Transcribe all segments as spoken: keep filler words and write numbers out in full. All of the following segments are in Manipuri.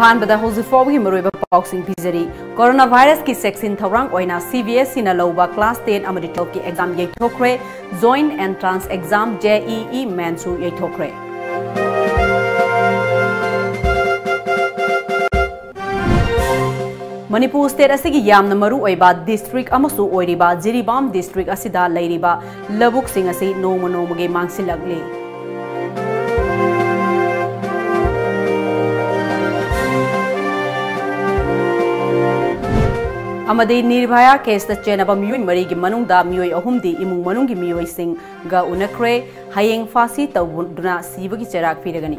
ꯑꯍꯥꯟꯕꯗ ꯍꯧꯖꯤꯛ ꯐꯥꯎꯕꯒꯤ ꯃꯔꯨꯑꯣꯏꯕ ꯄꯥꯎꯁꯤꯡ ꯄꯤꯖꯔꯤ꯫ Coronavirus ꯀꯤ ꯆꯦꯛꯁꯤꯟ ꯊꯧꯔꯥꯡ ꯑꯣꯏꯅ C B S E ꯅ ꯂꯧꯕ class ten ꯑꯃꯗꯤ twelve ꯀꯤ exam ꯌꯩꯊꯣꯛꯈ꯭ꯔꯦ꯫ Joint Entrance Exam, J E E Mains ꯁꯨ ꯌꯩꯊꯣꯛꯈ꯭ꯔꯦ꯫ ꯃꯅꯤꯄꯨꯔ state ꯑꯁꯤꯒꯤ ꯌꯥꯝꯅ ꯃꯔꯨꯑꯣꯏꯕ district ꯑꯃꯁꯨ ꯑꯣꯏꯔꯤꯕ ꯖꯤꯔꯤꯕꯥꯝ district ꯑꯁꯤꯗ ꯂꯩꯔꯤꯕ ꯂꯧꯕꯨꯛꯁꯤꯡ ꯑꯁꯤ ꯅꯣꯡꯃ ꯅꯣꯡꯃꯒꯤ ꯃꯥꯡꯁꯤꯜꯂꯛꯂꯤ꯫ ꯑꯃꯗꯤ ꯅꯤꯔꯚꯌꯥ case ꯇ ꯆꯦꯟꯅꯕ ꯃꯤꯑꯣꯏ ꯃꯔꯤꯒꯤ ꯃꯅꯨꯡꯗ ꯃꯤꯑꯣꯏ ꯑꯍꯨꯝꯗꯤ ꯏꯃꯨꯡ ꯃꯅꯨꯡꯒꯤ ꯃꯤꯑꯣꯏꯁꯤꯡꯒ ꯎꯅꯈ꯭ꯔꯦ꯫ ꯍꯌꯦꯡ ꯐꯥꯁꯤ ꯇꯧꯗꯨꯅ ꯁꯤꯕꯒꯤ ꯆꯩꯔꯥꯛ ꯄꯤꯔꯒꯅꯤ꯫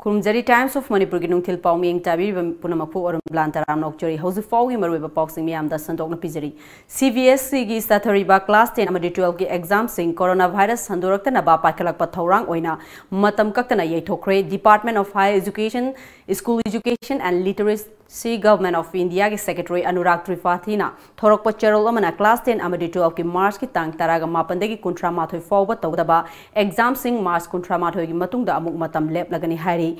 ꯈꯨꯔꯨꯝꯖꯔꯤ꯫ Times of Manipur ꯒꯤ ꯅꯨꯡꯊꯤꯜ ꯄꯥꯎ ꯃꯤꯠꯌꯦꯡ ꯇꯥꯕꯤꯔꯤꯕ ꯄꯨꯝꯅꯃꯛꯄꯨ ꯑꯔꯨꯟ ꯕ꯭ꯂꯥꯟ ꯇꯔꯥꯝꯅ ꯑꯣꯛꯆꯔꯤ꯫ ꯍꯧꯖꯤꯛ ꯐꯥꯎꯒꯤ ꯃꯔꯨꯑꯣꯏꯕ ꯄꯥꯎꯁꯤꯡ ꯃꯌꯥꯝꯗ ꯁꯟꯗꯣꯛꯅ ꯄꯤꯖꯔꯤ꯫ C B S E ꯒꯤ ꯆꯠꯊꯔꯤꯕ class ten ꯑꯃꯗꯤ twelve ꯀꯤ exam ꯁꯤꯡ coronavirus ꯁꯟꯗꯣꯔꯛꯇꯅꯕ ꯄꯥꯏꯈꯠꯂꯛꯄ ꯊꯧꯔꯥꯡ ꯑꯣꯏꯅ ꯃꯇꯝ ꯀꯛꯇꯅ ꯌꯩꯊꯣꯛꯈ꯭ꯔꯦ꯫ Department of Higher Education, School Education and Literacy, Government of India ꯒꯤ secretary ꯑꯅꯨꯔꯥꯒ ꯇ꯭ꯔꯤꯄꯥꯊꯤꯅ ꯊꯣꯔꯛꯄ ꯆꯦꯔꯣꯜ ꯑꯃꯅ class ten ꯑꯃꯗꯤ twelve ꯀꯤ March ꯀꯤ ꯇꯥꯡ ꯇꯔꯥꯒ ꯃꯥꯄꯟꯗꯒꯤ ꯀꯨꯟꯊ꯭ꯔꯥ ꯃꯥꯊꯣꯏ ꯐꯥꯎꯕ ꯇꯧꯒꯗꯕ exam ꯁꯤꯡ March ꯀꯨꯟꯊ꯭ꯔꯥ ꯃꯥꯊꯣꯏꯒꯤ ꯃꯇꯨꯡꯗ ꯑꯃꯨꯛ ꯃꯇꯝ ꯂꯦꯞꯂꯒꯅꯤ ꯍꯥꯏꯔꯤ꯫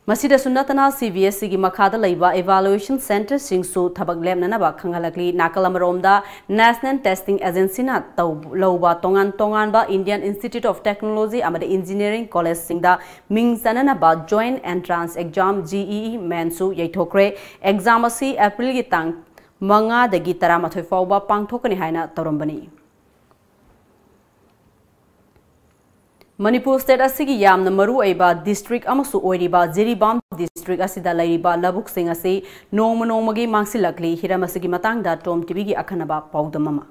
ꯃꯁꯤꯗꯁꯨ ꯅꯠꯇꯅ, C B S E ꯒꯤ ꯃꯈꯥꯗ ꯂꯩꯕ evaluation centre ꯁꯤꯡꯁꯨ ꯊꯕꯛ ꯂꯦꯞꯅꯅꯕ ꯈꯪꯍꯜꯂꯛꯂꯤ꯫ ꯅꯥꯀꯜ ꯑꯃꯔꯣꯝꯗ, National Testing Agency ꯅ ꯇꯧ-, ꯂꯧꯕ ꯇꯣꯉꯥꯟ ꯇꯣꯉꯥꯟꯕ Indian Institute of Technology ꯑꯃꯗꯤ Engineering College ꯁꯤꯡꯗ ꯃꯤꯡ ꯆꯟꯅꯅꯕ Joint Entrance Exam, J E E Mains ꯁꯨ ꯌꯩꯊꯣꯛꯈ꯭ꯔꯦ꯫ Exam ꯑꯁꯤ April ꯒꯤ ꯇꯥꯡ ꯃꯉꯥꯗꯒꯤ ꯇꯔꯥꯃꯥꯊꯣꯏ ꯐꯥꯎꯕ ꯄꯥꯡꯊꯣꯛꯀꯅꯤ ꯍꯥꯏꯅ ꯇꯧꯔꯝꯕꯅꯤ꯫ ꯃꯅꯤꯄꯨꯔ state ꯑꯁꯤꯒꯤ ꯌꯥꯝꯅ ꯃꯔꯨꯑꯣꯏꯕ district ꯑꯃꯁꯨ ꯑꯣꯏꯔꯤꯕ ꯖꯤꯔꯤꯕꯥꯝ district ꯑꯁꯤꯗ ꯂꯩꯔꯤꯕ ꯂꯧꯕꯨꯛꯁꯤꯡ ꯑꯁꯤ ꯅꯣꯡꯃ ꯅꯣꯡꯃꯒꯤ ꯃꯥꯡꯁꯤꯜꯂꯛꯂꯤ꯫ ꯍꯤꯔꯝ ꯑꯁꯤꯒꯤ ꯃꯇꯥꯡꯗ Tom TV ꯒꯤ ꯑꯈꯟꯅꯕ ꯄꯥꯎꯗꯝ ꯑꯃ꯫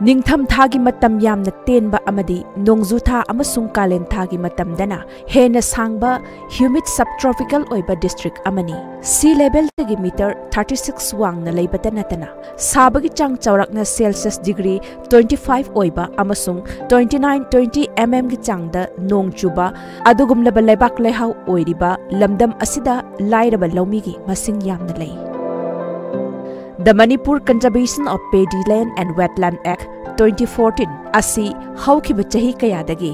ꯅꯤꯡꯊꯝ ꯊꯥꯒꯤ ꯃꯇꯝ ꯌꯥꯝꯅ ꯇꯦꯟꯕ ꯑꯃꯗꯤ ꯅꯣꯡꯖꯨ ꯊꯥ ꯑꯃꯁꯨꯡ ꯀꯥꯂꯦꯟ ꯊꯥꯒꯤ ꯃꯇꯝꯗꯅ ꯍꯦꯟꯅ ꯁꯥꯡꯕ humid subtropical ꯑꯣꯏꯕ district ꯑꯃꯅꯤ꯫ Sea levelꯗꯒꯤ meter thirty six ꯋꯥꯡꯅ ꯂꯩꯕꯇ ꯅꯠꯇꯅ ꯁꯥꯕꯒꯤ ꯆꯥꯡ ꯆꯥꯎꯔꯥꯛꯅ Celsius degree twenty five ꯑꯣꯏꯕ ꯑꯃꯁꯨꯡ twenty nine twenty mmꯒꯤ ꯆꯥꯡꯗ ꯅꯣꯡ ꯆꯨꯕ ꯑꯗꯨꯒꯨꯝꯂꯕ ꯂꯩꯕꯥꯛ ꯂꯩꯍꯥꯎ ꯑꯣꯏꯔꯤꯕ ꯂꯝꯗꯝ ꯑꯁꯤꯗ ꯂꯥꯏꯔꯕ ꯂꯧꯃꯤꯒꯤ ꯃꯁꯤꯡ ꯌꯥꯝꯅ ꯂꯩ꯫ The Manipur Conservation of Paddy Land and Wetland Act twenty fourteen ꯑꯁꯤ ꯍꯧꯈꯤꯕ ꯆꯍꯤ ꯀꯌꯥꯗꯒꯤ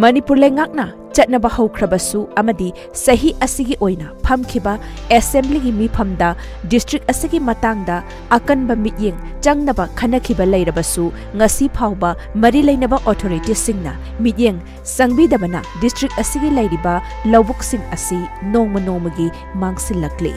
ꯃꯅꯤꯄꯨꯔ ꯂꯩꯉꯥꯛꯅ ꯆꯠꯅꯕ ꯍꯧꯈ꯭ꯔꯕꯁꯨ ꯑꯃꯗꯤ ꯆꯍꯤ ꯑꯁꯤꯒꯤ ꯑꯣꯏꯅ ꯐꯝꯈꯤꯕ assemblyꯒꯤ ꯃꯤꯐꯝꯗ district ꯑꯁꯤꯒꯤ ꯃꯇꯥꯡꯗ ꯑꯀꯟꯕ ꯃꯤꯠꯌꯦꯡ ꯆꯪꯅꯕ ꯈꯟꯅꯈꯤꯕ ꯂꯩꯔꯕꯁꯨ, ꯉꯁꯤ ꯐꯥꯎꯕ ꯃꯔꯤ ꯂꯩꯅꯕ authorityꯁꯤꯡꯅ ꯃꯤꯠꯌꯦꯡ ꯆꯪꯕꯤꯗꯕꯅ district ꯑꯁꯤꯒꯤ ꯂꯩꯔꯤꯕ ꯂꯧꯕꯨꯛꯁꯤꯡ ꯑꯁꯤ ꯅꯣꯡꯃ ꯅꯣꯡꯃꯒꯤ ꯃꯥꯡꯁꯤꯜꯂꯛꯂꯤ꯫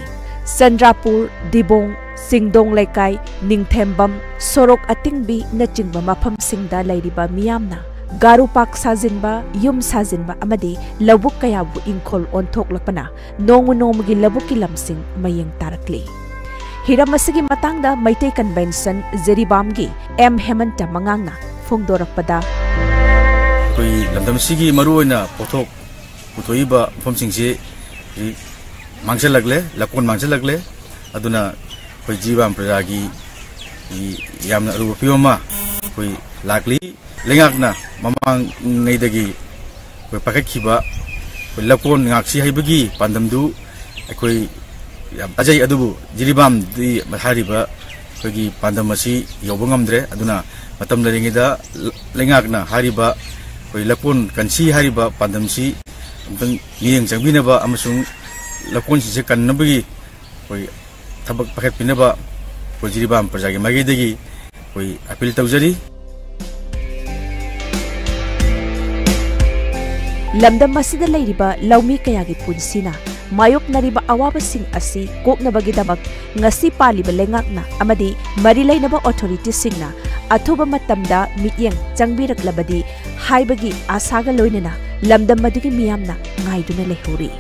ꯆꯟꯗ꯭ꯔꯥꯄꯨꯔ, ꯗꯤꯕꯣꯡ, ꯆꯤꯡꯗꯣꯡ ꯂꯩꯀꯥꯏ, ꯅꯤꯡꯊꯦꯝꯕꯝ, ꯁꯣꯔꯣꯛ ꯑꯇꯤꯡꯕꯤꯅꯆꯤꯡꯕ ꯃꯐꯝꯁꯤꯡꯗ ꯂꯩꯔꯤꯕ ꯃꯤꯌꯥꯝꯅ ꯒꯥꯔꯨ ꯄꯥꯛ ꯁꯥꯖꯤꯟꯕ, ꯌꯨꯝ ꯁꯥꯖꯤꯟꯕ ꯑꯃꯗꯤ ꯂꯧꯕꯨꯛ ꯀꯌꯥꯕꯨ ꯏꯪꯈꯣꯜ ꯑꯣꯟꯊꯣꯛꯂꯛꯄꯅ ꯅꯣꯡꯃ ꯅꯣꯡꯃꯒꯤ ꯂꯧꯕꯨꯛꯀꯤ ꯂꯝꯁꯤꯡ ꯃꯌꯦꯡ ꯇꯥꯔꯛꯂꯤ꯫ ꯍꯤꯔꯝ ꯑꯁꯤꯒꯤ ꯃꯇꯥꯡꯗ ꯃꯩꯇꯩ Convention ꯖꯤꯔꯤꯕꯥꯝꯒꯤ ꯑꯦꯝ ꯍꯦꯃꯟꯇ ꯃꯉꯥꯡꯅ ꯐꯣꯡꯗꯣꯔꯛꯄꯗ, ꯑꯩꯈꯣꯏ ꯂꯝꯗꯝꯁꯤꯒꯤ ꯃꯔꯨꯑꯣꯏꯅ ꯄꯣꯠꯊꯣꯛ ꯄꯨꯊꯣꯛꯏꯕ ꯃꯐꯝꯁꯤꯡꯁꯤ ꯍꯧꯖꯤꯛ ꯃꯥꯡꯁꯤꯜꯂꯛꯂꯦ, ꯂꯀꯣꯟ ꯃꯥꯡꯁꯤꯜꯂꯛꯂꯦ꯫ ꯑꯗꯨꯅ ꯑꯩꯈꯣꯏ ꯖꯤꯔꯤꯕꯥꯝ ꯄ꯭ꯔꯖꯥꯒꯤ ꯌꯥꯝꯅ ꯑꯔꯨꯕ ꯐꯤꯕꯝ ꯑꯃ ꯑꯩꯈꯣꯏ ꯂꯥꯛꯂꯤ꯫ ꯂꯩꯉꯥꯛꯅ ꯃꯃꯥꯡꯉꯩꯗꯒꯤ ꯑꯩꯈꯣꯏ ꯄꯥꯏꯈꯠꯈꯤꯕ ꯑꯩꯈꯣꯏ ꯂꯀꯣꯟ ꯉꯥꯛꯁꯤ ꯍꯩꯕꯒꯤ ꯄꯥꯟꯗꯝꯗꯨ ꯑꯩꯈꯣꯏ ꯌꯥꯝ ꯇꯥꯖꯩ, ꯑꯗꯨꯕꯨ ꯖꯤꯔꯤꯕꯥꯝꯗꯤ ꯍꯥꯏꯔꯤꯕ ꯑꯩꯈꯣꯏꯒꯤ ꯄꯥꯟꯗꯝ ꯑꯁꯤ ꯌꯧꯕ ꯉꯝꯗ꯭ꯔꯦ꯫ ꯑꯗꯨꯅ ꯃꯇꯝ ꯂꯩꯔꯤꯉꯩꯗ ꯂꯩꯉꯥꯛꯅ ꯍꯥꯏꯔꯤꯕ ꯑꯩꯈꯣꯏ ꯂꯀꯣꯟ ꯀꯟꯁꯤ ꯍꯥꯏꯔꯤꯕ ꯄꯥꯟꯗꯝꯁꯤ ꯑꯃꯨꯛꯇꯪ ꯃꯤꯠꯌꯦꯡ ꯆꯪꯕꯤꯅꯕ ꯑꯃꯁꯨꯡ ꯂꯀꯣꯟꯁꯤꯡꯁꯦ ꯀꯟꯅꯕꯒꯤ ꯑꯩꯈꯣꯏ ꯊꯕꯛ ꯄꯥꯏꯈꯠꯄꯤꯅꯕ ꯑꯩꯈꯣꯏ ꯖꯤꯔꯤꯕꯥꯝ ꯄ꯭ꯔꯖꯥꯒꯤ ꯃꯥꯏꯀꯩꯗꯒꯤ ꯑꯩꯈꯣꯏ appeal ꯇꯧꯖꯔꯤ꯫ ꯂꯝꯗꯝ ꯑꯁꯤꯗ ꯂꯩꯔꯤꯕ ꯂꯧꯃꯤ ꯀꯌꯥꯒꯤ ꯄꯨꯟꯁꯤꯅ ꯃꯥꯌꯣꯛꯅꯔꯤꯕ ꯑꯋꯥꯕꯁꯤꯡ ꯑꯁꯤ ꯀꯣꯛꯅꯕꯒꯤꯗꯃꯛ ꯉꯁꯤ ꯄꯥꯜꯂꯤꯕ ꯂꯩꯉꯥꯛꯅ ꯑꯃꯗꯤ ꯃꯔꯤ ꯂꯩꯅꯕ authorityꯁꯤꯡꯅ ꯑꯊꯨꯕ ꯃꯇꯝꯗ ꯃꯤꯠꯌꯦꯡ ꯆꯪꯕꯤꯔꯛꯂꯕꯗꯤ ꯍꯥꯏꯕꯒꯤ ꯑꯥꯁꯥꯒ ꯂꯣꯏꯅꯅ ꯂꯝꯗꯝ ꯑꯗꯨꯒꯤ ꯃꯤꯌꯥꯝꯅ ꯉꯥꯏꯗꯨꯅ ꯂꯩꯍꯧꯔꯤ꯫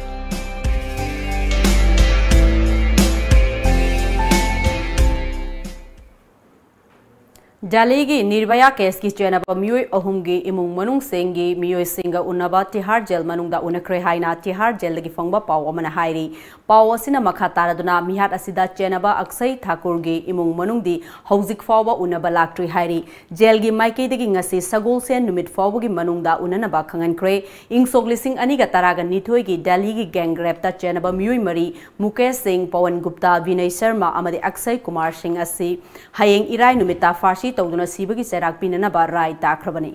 ꯗꯦꯜꯂꯤꯒꯤ ꯅꯤꯔꯚꯌꯥ ꯀꯦꯁꯀꯤ ꯆꯦꯟꯅꯕ ꯃꯤꯑꯣꯏ ꯑꯍꯨꯝꯒꯤ ꯏꯃꯨꯡ ꯃꯅꯨꯡꯁꯤꯡꯒꯤ ꯃꯤꯑꯣꯏꯁꯤꯡꯒ ꯎꯅꯕ ꯇꯤꯍꯥꯔ ꯖꯦꯜ ꯃꯅꯨꯡꯗ ꯎꯅꯈ꯭ꯔꯦ ꯍꯥꯏꯅ ꯇꯤꯍꯥꯔ ꯖꯦꯜꯗꯒꯤ ꯐꯪꯕ ꯄꯥꯎ ꯑꯃꯅ ꯍꯥꯏꯔꯤ꯫ ꯄꯥꯎ ꯑꯁꯤꯅ ꯃꯈꯥ ꯇꯥꯔꯗꯨꯅ ꯃꯤꯍꯥꯠ ꯑꯁꯤꯗ ꯆꯦꯟꯅꯕ ꯑꯛꯁꯩ ꯊꯥꯀꯨꯔꯒꯤ ꯏꯃꯨꯡ ꯃꯅꯨꯡꯗꯤ ꯍꯧꯖꯤꯛ ꯐꯥꯎꯕ ꯎꯅꯕ ꯂꯥꯛꯇ꯭ꯔꯤ ꯍꯥꯏꯔꯤ꯫ ꯖꯦꯜꯒꯤ ꯃꯥꯏꯀꯩꯗꯒꯤ ꯉꯁꯤ ꯁꯒꯣꯜꯁꯦꯟ ꯅꯨꯃꯤꯠ ꯐꯥꯎꯕꯒꯤ ꯃꯅꯨꯡꯗ ꯎꯅꯅꯕ ꯈꯪꯍꯟꯈ꯭ꯔꯦ꯫ ꯏꯪ ꯁꯣꯛ ꯂꯤꯁꯤꯡ ꯑꯅꯤꯒ ꯇꯔꯥꯒ ꯅꯤꯊꯣꯏꯒꯤ ꯗꯦꯜꯂꯤꯒꯤ ꯒꯦꯡ ꯔꯦꯞꯇ ꯆꯦꯟꯅꯕ ꯃꯤꯑꯣꯏ ꯃꯔꯤ, ꯃꯨꯀꯦꯁ ꯁꯤꯡ, ꯄꯋꯟ ꯒꯨꯞꯇꯥ, ꯚꯤꯅꯌ ꯁꯔꯃ ꯑꯃꯗꯤ ꯑꯛꯁꯩ ꯀꯨꯃꯥꯔ ꯁꯤꯡ ꯑꯁꯤ ꯍꯌꯦꯡ ꯏꯔꯥꯏ ꯅꯨꯃꯤꯠꯇ ꯐꯥꯁꯤ ꯇꯧꯗꯨꯅ ꯁꯤꯕꯒꯤ ꯆꯩꯔꯥꯛ ꯄꯤꯅꯅꯕ ꯔꯥꯏ ꯇꯥꯈ꯭ꯔꯕꯅꯤ꯫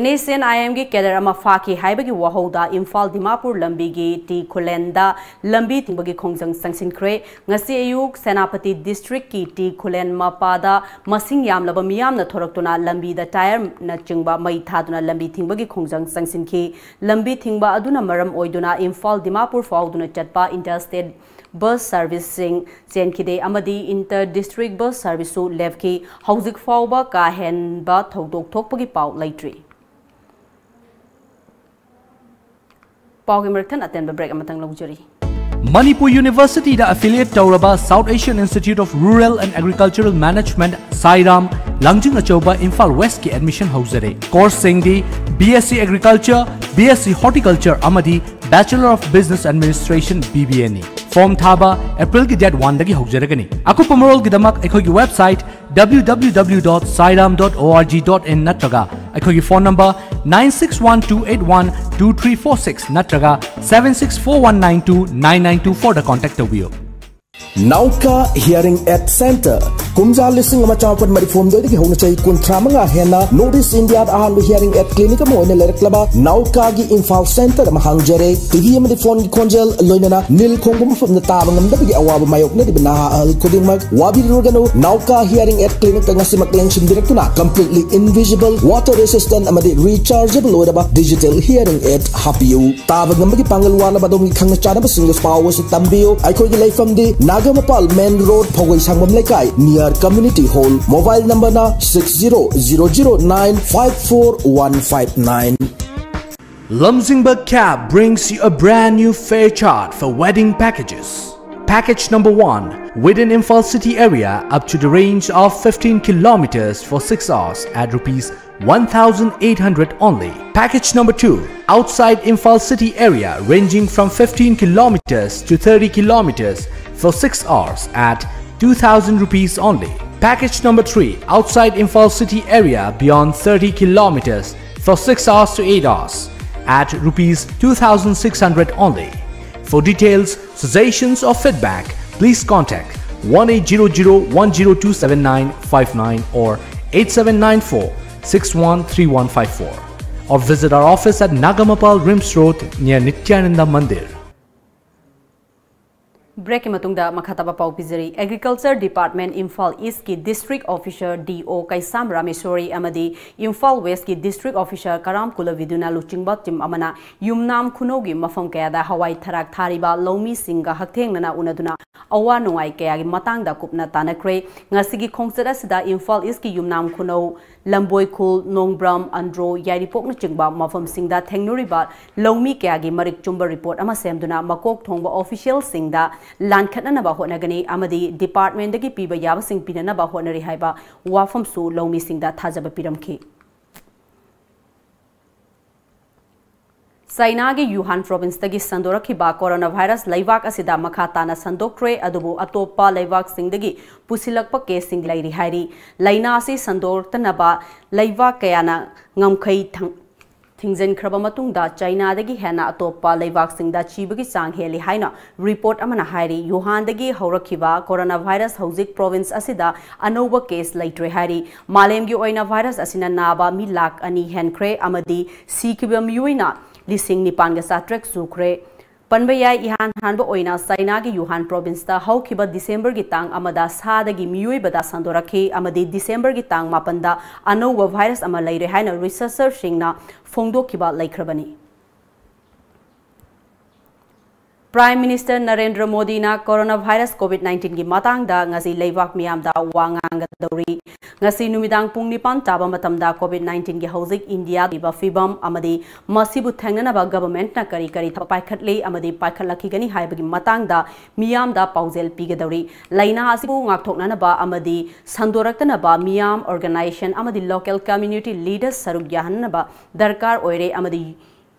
NSCN-IM-ꯒꯤ ꯀꯦꯗꯔ ꯑꯃ ꯐꯥꯈꯤ ꯍꯥꯏꯕꯒꯤ ꯋꯥꯍꯧꯗ ꯏꯝꯐꯥꯜ ꯗꯤꯃꯥꯄꯨꯔ ꯂꯝꯕꯤꯒꯤ ꯇꯤ ꯈꯨꯂꯦꯟꯗ ꯂꯝꯕꯤ ꯊꯤꯡꯕꯒꯤ ꯈꯣꯡꯖꯪ ꯆꯪꯁꯤꯟꯈ꯭ꯔꯦ꯫ ꯉꯁꯤ ꯑꯌꯨꯛ ꯁꯦꯅꯥꯄꯇꯤ ꯗꯤꯁꯇ꯭ꯔꯤꯛꯀꯤ ꯇꯤ ꯈꯨꯂꯦꯟ ꯃꯄꯥꯗ ꯃꯁꯤꯡ ꯌꯥꯝꯂꯕ ꯃꯤꯌꯥꯝꯅ ꯊꯣꯔꯛꯇꯨꯅ ꯂꯝꯕꯤꯗ ꯇꯥꯌꯔꯅꯆꯤꯡꯕ ꯃꯩ ꯊꯥꯗꯨꯅ ꯂꯝꯕꯤ ꯊꯤꯡꯕꯒꯤ ꯈꯣꯡꯖꯪ ꯆꯪꯁꯤꯟꯈꯤ꯫ ꯂꯝꯕꯤ ꯊꯤꯡꯕ ꯑꯗꯨꯅ ꯃꯔꯝ ꯑꯣꯏꯗꯨꯅ ꯏꯝꯐꯥꯜ ꯗꯤꯃꯥꯄꯨꯔ ꯐꯥꯎꯗꯨꯅ ꯆꯠꯄ ꯏꯟꯇꯔꯁ꯭ꯇꯦꯠ ꯕꯁ ꯁꯔꯚꯤꯁꯁꯤꯡ ꯆꯦꯟꯈꯤꯗꯦ ꯑꯃꯗꯤ ꯏꯟꯇꯔ ꯗꯤꯁꯇ꯭ꯔꯤꯛ ꯕꯁ ꯁꯔꯚꯤꯁꯁꯨ ꯂꯦꯞꯈꯤ꯫ ꯍꯧꯖꯤꯛ ꯐꯥꯎꯕ ꯀꯥ ꯍꯦꯟꯕ ꯊꯧꯗꯣꯛ ꯊꯣꯛꯄꯒꯤ ꯄꯥꯎ ꯂꯩꯇ꯭ꯔꯤ꯫ ꯄꯥꯎꯒꯤ ꯃꯔꯛ ꯊꯠꯅ ꯑꯇꯦꯟꯕ ꯕ꯭ꯔꯦꯛ ꯑꯃꯇꯪ ꯂꯧꯖꯔꯤ꯫ ꯃꯅꯤꯄꯨꯔ ꯌꯨꯅꯤꯚꯔꯁꯤꯇꯤꯗ ꯑꯦꯐꯤꯂꯤꯌꯦꯠ ꯇꯧꯔꯕ South Asian Institute of Rural and Agricultural Management, ꯁꯥꯏꯔꯥꯝ, ꯂꯥꯡꯖꯤꯡ ꯑꯆꯧꯕ, ꯏꯝꯐꯥꯜ ꯋꯦꯁꯀꯤ admission ꯍꯧꯖꯔꯦ꯫ ꯀꯣꯔꯁꯁꯤꯡꯗꯤ BSc Agriculture, BSc Horticulture ꯑꯃꯗꯤ Bachelor of Business Administration, BBA ꯅꯤ꯫ ꯐꯣꯔꯝ ꯊꯥꯕ ꯑꯦꯄ꯭ꯔꯤꯜꯒꯤ ꯗꯦꯠ ꯋꯥꯟꯗꯒꯤ ꯍꯧꯖꯔꯒꯅꯤ꯫ ꯑꯀꯨꯞꯄ ꯃꯔꯣꯜꯒꯤꯗꯃꯛ ꯑꯩꯈꯣꯏꯒꯤ ꯋꯦꯕꯁꯥꯏꯠ www.sairam.org.in ꯅꯠꯇ꯭ꯔꯒ ꯑꯩꯈꯣꯏꯒꯤ phone number nine six one two eight one two three four six ꯅꯠꯇ꯭ꯔꯒ seven six four one nine two nine nine two four ꯗ ꯀꯣꯟꯇꯦꯛ ꯇꯧꯕꯤꯌꯨ꯫ ꯅꯥꯎꯀꯥ ꯍꯤꯌꯔꯤꯡ ꯑꯦꯗ ꯁꯦꯟꯇꯔ꯫ ꯀꯨꯝꯖꯥ ꯂꯤꯁꯤꯡ ꯑꯃ ꯆꯥꯃꯥꯄꯟ ꯃꯔꯤꯐꯨ ꯍꯨꯝꯗꯣꯏꯗꯒꯤ ꯍꯧꯅ ꯆꯍꯤ ꯀꯨꯟꯊ꯭ꯔꯥ ꯃꯉꯥ ꯍꯦꯟꯅ ꯅꯣꯔꯠ ꯏꯁ ꯏꯟꯗꯤꯌꯥꯗ ꯑꯍꯥꯟꯕ ꯍꯤꯌꯔꯤꯡ ꯑꯦꯗ ꯀ꯭ꯂꯤꯅꯤꯛ ꯑꯃ ꯑꯣꯏꯅ ꯂꯩꯔꯛꯂꯕ ꯅꯥꯎꯀꯥꯒꯤ ꯏꯝꯐꯥꯜ ꯁꯦꯟꯇꯔ ꯑꯃ ꯍꯥꯡꯖꯔꯦ꯫ ꯇꯤꯚꯤ ꯑꯃꯗꯤ ꯐꯣꯟꯒꯤ ꯈꯣꯟꯖꯦꯜ, ꯂꯣꯏꯅꯅ ꯅꯤꯜ ꯈꯣꯡꯕ ꯃꯐꯝꯗ ꯇꯥꯕ ꯉꯝꯗꯕꯒꯤ ꯑꯋꯥꯕ ꯃꯥꯌꯣꯛꯅꯔꯤꯕ ꯅꯍꯥ ꯑꯍꯜ ꯈꯨꯗꯤꯡꯃꯛ ꯋꯥꯕꯤꯔꯨꯔꯒꯅꯨ꯫ ꯅꯥꯎꯀꯥ ꯍꯤꯌꯔꯤꯡ ꯑꯦꯗ ꯀ꯭ꯂꯤꯅꯤꯛꯇ ꯉꯁꯤꯃꯛ ꯂꯦꯡꯁꯤꯟꯕꯤꯔꯛꯇꯨꯅ completely invisible, water resistant ꯑꯃꯗꯤ rechargeable ꯑꯣꯏꯔꯕ digital hearing aid ꯍꯥꯞꯄꯤꯌꯨ꯫ ꯇꯥꯕ ꯉꯝꯕꯒꯤ ꯄꯥꯡꯒꯜ ꯋꯥꯠꯂꯕ ꯑꯗꯣꯝꯒꯤ ꯈꯪꯅ ꯆꯥꯟꯅꯕꯁꯤꯡꯗꯁꯨ ꯄꯥꯎ ꯑꯁꯤ ꯇꯝꯕꯤꯌꯨ꯫ ꯑꯩꯈꯣꯏꯒꯤ ꯂꯩꯐꯝꯗꯤ ꯅꯥꯒꯥꯃꯄꯥꯜ ꯃꯦꯟ ꯔꯣꯗ, ꯐꯧꯒꯩ ꯁꯪꯕꯝ ꯂꯩꯀꯥꯏ, near community hall꯫ Mobile number ꯅ six zero zero zero nine five four one five nine꯫ Lamjingba Cab brings you a brand new fare chart for wedding packages. Package number one, within Imphal city area up to the range of fifteen kilometers for six hours at rupees one thousand eight hundred only. Package number two, outside Imphal city area ranging from fifteen kilometers to thirty kilometers for six hours at two thousand rupees only. Package number three, outside Imphal city area beyond thirty kilometers for six hours to eight hours at rupees two thousand six hundred only. For details, suggestions or feedback, please contact one eight zero zero one zero two seven nine five nine or eight seven nine four six one three one five four, or visit our office at Nagamapal Rims Road near Nityananda Mandir. Break ꯀꯤ ꯃꯇꯨꯡꯗ ꯃꯈꯥ ꯇꯥꯕ ꯄꯥꯎ ꯄꯤꯖꯔꯤ꯫ Agriculture Department Imphal East ꯀꯤ District Officer, D O ꯀꯩꯁꯥꯝ ꯔꯥꯃꯦꯁꯣꯔꯤ ꯑꯃꯗꯤ ꯏꯝꯐꯥꯜ ꯋꯦꯁꯀꯤ District Officer ꯀꯔꯥꯝ ꯀꯨꯂꯕꯤꯗꯨꯅ ꯂꯨꯆꯤꯡꯕ team ꯑꯃꯅ ꯌꯨꯝꯅꯥꯝ ꯈꯨꯅꯧꯒꯤ ꯃꯐꯝ ꯀꯌꯥꯗ ꯍꯋꯥꯏ ꯊꯔꯥꯛ ꯊꯥꯔꯤꯕ ꯂꯧꯃꯤꯁꯤꯡꯒ ꯍꯛꯊꯦꯡꯅꯅ ꯎꯅꯗꯨꯅ ꯑꯋꯥ ꯅꯨꯡꯉꯥꯏ ꯀꯌꯥꯒꯤ ꯃꯇꯥꯡꯗ ꯀꯨꯞꯅ ꯇꯥꯟꯅꯈ꯭ꯔꯦ꯫ ꯉꯁꯤꯒꯤ ꯈꯣꯡꯆꯠ ꯑꯁꯤꯗ ꯏꯝꯐꯥꯜ ꯏꯁꯀꯤ ꯌꯨꯝꯅꯥꯝ ꯈꯨꯅꯧ ꯂꯝꯕꯣꯏꯈꯨꯜ, ꯅꯣꯡꯕ꯭ꯔꯝ, ꯑꯟꯗ꯭ꯔꯣ, ꯌꯥꯏꯔꯤꯄꯣꯛꯅꯆꯤꯡꯕ ꯃꯐꯝꯁꯤꯡꯗ ꯊꯦꯡꯅꯔꯤꯕ ꯂꯧꯃꯤ ꯀꯌꯥꯒꯤ ꯃꯔꯤꯛ ꯆꯨꯝꯕ report ꯑꯃ ꯁꯦꯝꯗꯨꯅ ꯃꯀꯣꯛ ꯊꯣꯡꯕ officialꯁꯤꯡꯗ ꯂꯥꯟꯈꯠꯅꯅꯕ ꯍꯣꯠꯅꯒꯅꯤ ꯑꯃꯗꯤ departmentꯗꯒꯤ ꯄꯤꯕ ꯌꯥꯕꯁꯤꯡ ꯄꯤꯅꯅꯕ ꯍꯣꯠꯅꯔꯤ ꯍꯥꯏꯕ ꯋꯥꯐꯝꯁꯨ ꯂꯧꯃꯤꯁꯤꯡꯗ ꯊꯥꯖꯕ ꯄꯤꯔꯝꯈꯤ꯫ ꯆꯥꯏꯅꯥꯒꯤ ꯌꯨꯍꯥꯟ provinceꯇꯒꯤ ꯁꯟꯗꯣꯔꯛꯈꯤꯕ coronavirus ꯂꯩꯕꯥꯛ ꯑꯁꯤꯗ ꯃꯈꯥ ꯇꯥꯅ ꯁꯟꯗꯣꯛꯈ꯭ꯔꯦ, ꯑꯗꯨꯕꯨ ꯑꯇꯣꯞꯄ ꯂꯩꯕꯥꯛꯁꯤꯡꯗꯒꯤ ꯄꯨꯁꯤꯜꯂꯛꯄ caseꯁꯤꯡ ꯂꯩꯔꯤ ꯍꯥꯏꯔꯤ꯫ ꯂꯥꯏꯅꯥ ꯑꯁꯤ ꯁꯟꯗꯣꯛꯇꯅꯕ ꯂꯩꯕꯥꯛ ꯀꯌꯥꯅ ꯉꯝꯈꯩ ꯊꯪ-, ꯊꯤꯡꯖꯤꯟꯈ꯭ꯔꯕ ꯃꯇꯨꯡꯗ ꯆꯥꯏꯅꯥꯗꯒꯤ ꯍꯦꯟꯅ ꯑꯇꯣꯞꯄ ꯂꯩꯕꯥꯛꯁꯤꯡꯗ ꯆꯤꯕꯒꯤ ꯆꯥꯡ ꯍꯦꯜꯂꯤ ꯍꯥꯏꯅ report ꯑꯃꯅ ꯍꯥꯏꯔꯤ꯫ ꯌꯨꯍꯥꯟꯗꯒꯤ ꯍꯧꯔꯛꯈꯤꯕ coronavirus ꯍꯧꯖꯤꯛ province ꯑꯁꯤꯗ ꯑꯅꯧꯕ case ꯂꯩꯇ꯭ꯔꯦ ꯍꯥꯏꯔꯤ꯫ ꯃꯥꯂꯦꯝꯒꯤ ꯑꯣꯏꯅ virus ꯑꯁꯤꯅ ꯅꯥꯕ ꯃꯤ ꯂꯥꯈ ꯑꯅꯤ ꯍꯦꯟꯈ꯭ꯔꯦ ꯑꯃꯗꯤ ꯁꯤꯈꯤꯕ ꯃꯤꯑꯣꯏꯅ ꯂꯤꯁꯤꯡ ꯅꯤꯄꯥꯟꯒ ꯆꯥꯇ꯭ꯔꯦꯠ ꯁꯨꯈ꯭ꯔꯦ꯫ ꯄꯟꯕ ꯌꯥꯏ, ꯏꯍꯥꯟ ꯍꯥꯟꯕ ꯑꯣꯏꯅ ꯆꯥꯏꯅꯥꯒꯤ ꯌꯨꯍꯥꯟ provinceꯇ ꯍꯧꯈꯤꯕ Decemberꯒꯤ ꯇꯥꯡ ꯑꯃꯗ ꯁꯥꯗꯒꯤ ꯃꯤꯑꯣꯏꯕꯗ ꯁꯟꯗꯣꯔꯛꯈꯤ ꯑꯃꯗꯤ Decemberꯒꯤ ꯇꯥꯡ ꯃꯥꯄꯟꯗ ꯑꯅꯧꯕ virus ꯑꯃ ꯂꯩꯔꯦ ꯍꯥꯏꯅ researcherꯁꯤꯡꯅ ꯐꯣꯡꯗꯣꯛꯈꯤꯕ ꯂꯩꯈ꯭ꯔꯕꯅꯤ꯫ Prime Minister ꯅꯔꯦꯟꯗ꯭ꯔ ꯃꯣꯗꯤꯅ coronavirus COVID nineteen ꯒꯤ ꯃꯇꯥꯡꯗ ꯉꯁꯤ ꯂꯩꯕꯥꯛ ꯃꯤꯌꯥꯝꯗ ꯋꯥ ꯉꯥꯡꯒꯗꯧꯔꯤ꯫ ꯉꯁꯤ ꯅꯨꯃꯤꯗꯥꯡ ꯄꯨꯡ ꯅꯤꯄꯥꯟ ꯇꯥꯕ ꯃꯇꯝꯗ COVID nineteen ꯒꯤ ꯍꯧꯖꯤꯛ ꯏꯟꯗꯤꯌꯥꯗ ꯂꯩꯕ ꯐꯤꯕꯝ ꯑꯃꯗꯤ ꯃꯁꯤꯕꯨ ꯊꯦꯡꯅꯅꯕ government ꯅ ꯀꯔꯤ ꯀꯔꯤ ꯊꯕꯛ ꯄꯥꯏꯈꯠꯂꯤ ꯑꯃꯗꯤ ꯄꯥꯏꯈꯠꯂꯛꯈꯤꯒꯅꯤ ꯍꯥꯏꯕꯒꯤ ꯃꯇꯥꯡꯗ ꯃꯤꯌꯥꯝꯗ ꯄꯥꯎꯖꯦꯜ ꯄꯤꯒꯗꯧꯔꯤ꯫ ꯂꯥꯏꯅꯥ ꯑꯁꯤꯕꯨ ꯉꯥꯛꯊꯣꯛꯅꯅꯕ ꯑꯃꯗꯤ ꯁꯟꯗꯣꯔꯛꯇꯅꯕ ꯃꯤꯌꯥꯝ, organization ꯑꯃꯗꯤ local community leaders ꯁꯔꯨꯛ ꯌꯥꯍꯟꯅꯕ ꯗꯔꯀꯥꯔ ꯑꯣꯏꯔꯦ ꯑꯃꯗꯤ